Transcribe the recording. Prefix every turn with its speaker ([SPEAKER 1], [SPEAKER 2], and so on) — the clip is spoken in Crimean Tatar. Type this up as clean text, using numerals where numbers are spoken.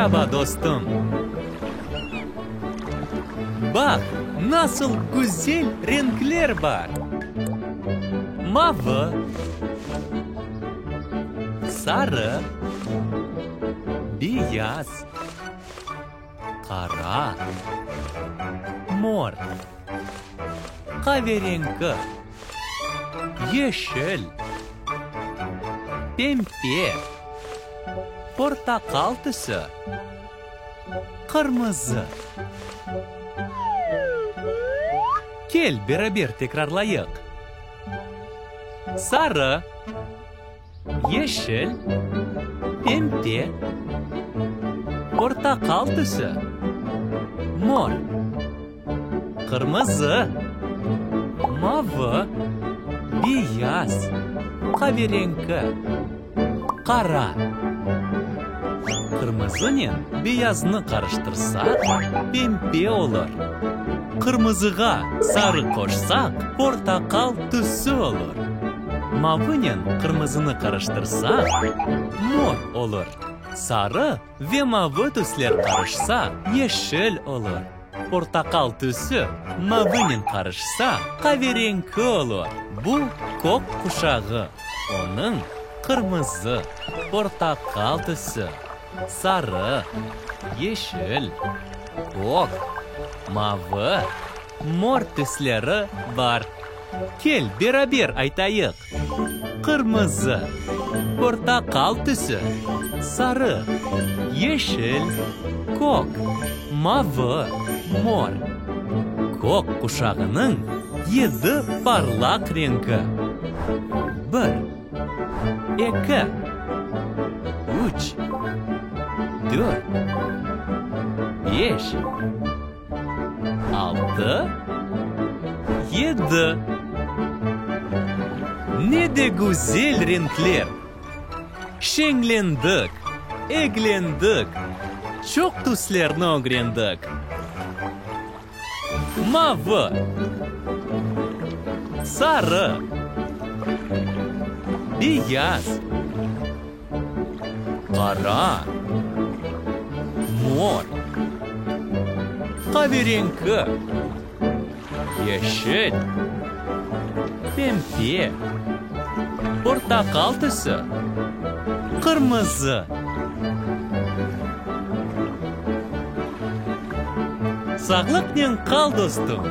[SPEAKER 1] Meraba, dostum! Baq, nasıl güzel renkler bar! Mavı, sarı, beyaz, qara, mor, qaverenki, yeşil, pempe, portaqal tüsü, qırmızı. Kel, beraber tekrarlayıq. Sarı, yeşil, pempe, portaqal tüsü, mor, qırmızı, mavı, beyaz, qaverenki, qara. Qırmızınen beyaznı qarıştırsaq, pempe olur. Qırmızığa sarı qoşsaq, portaqal tüsü olur. Mavınen qırmızını qarıştırsaq, mor olur. Sarı ve mavı tüsler qarışsa, yeşil olur. Portaqal tüsü mavınen qarışsa, qaverenki olur. Bu, kök quşağı. Onıñ qırmızı, portaqal tüsü, sarı, yeşil, kök, mavı, mor tüsleri bar. Kel, beraber aytayıq! Qırmızı, portaqal tüsü, sarı, yeşil, kök, mavı, mor. Kök quşağınıñ yedi parlaq renki. Bir, eki, üç, dört, beş. 6, 7. Ne de güzel renkler! Şeñlendik, eglendik, çoq tüslerni ögrendik. Mavı, sarı, beyaz. Qara, mor, qaverenki, yeşil, pempe, portaqal tüsü, qırmızı. Sağlıqnen qal, dostum!